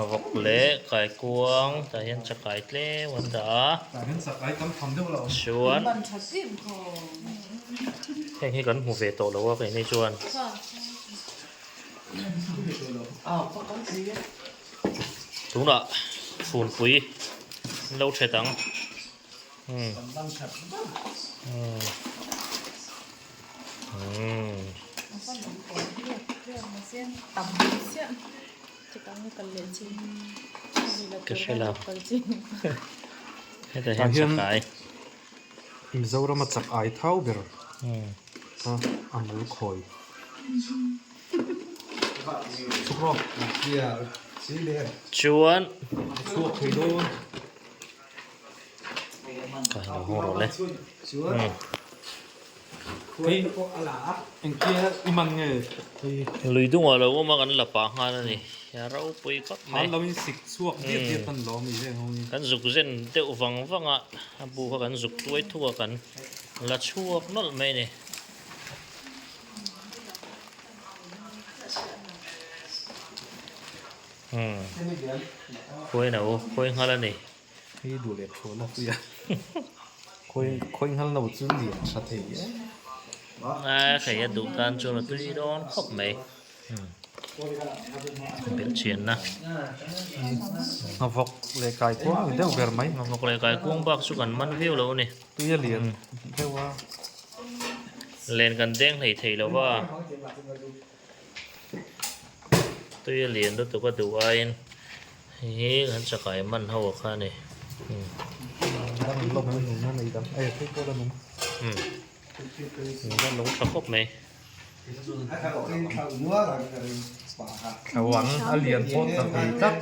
Vawk leh kaikuang tah hian chakai tlem an dah a chuan heng hi kan hmu ve tawh lo a keini chuan. Tunah funpui an lo thet ang. Ka hre lo hetah hian chakai Mizoram a chak ai thau ber kha a mal khawi chuan chhuak thei dawn. Ka lo hawng rawh le. Lui dungah lo awm a kan la pah nghal a ni. A ropui khawp mai. Kan zuk zen deuh vang vang a, a bu kha kan zuk tuai thuk a kan la chhuak nawlh mai a ni. Khawi no, khawi nghal a ni. Hei duh leh thu la pui a. Khawi khawi nghal no chu lian tha thei e. A hei a duh tan chuan a tui dawn khawp mai. Belhchianna. Nghavawk leh kaikuang ni deuh ber mai. Nghavawk leh kaikuang bak chu kan man viau lo a ni. Tui a lian deuh a. Len kan deng hlei thei lo va. Tui a lian lutuk a duh aiin hei hi kan chakai man ho a kha a ni. Umm nung tha khawp mai. Thlavang a lian pawh ta thei tlat.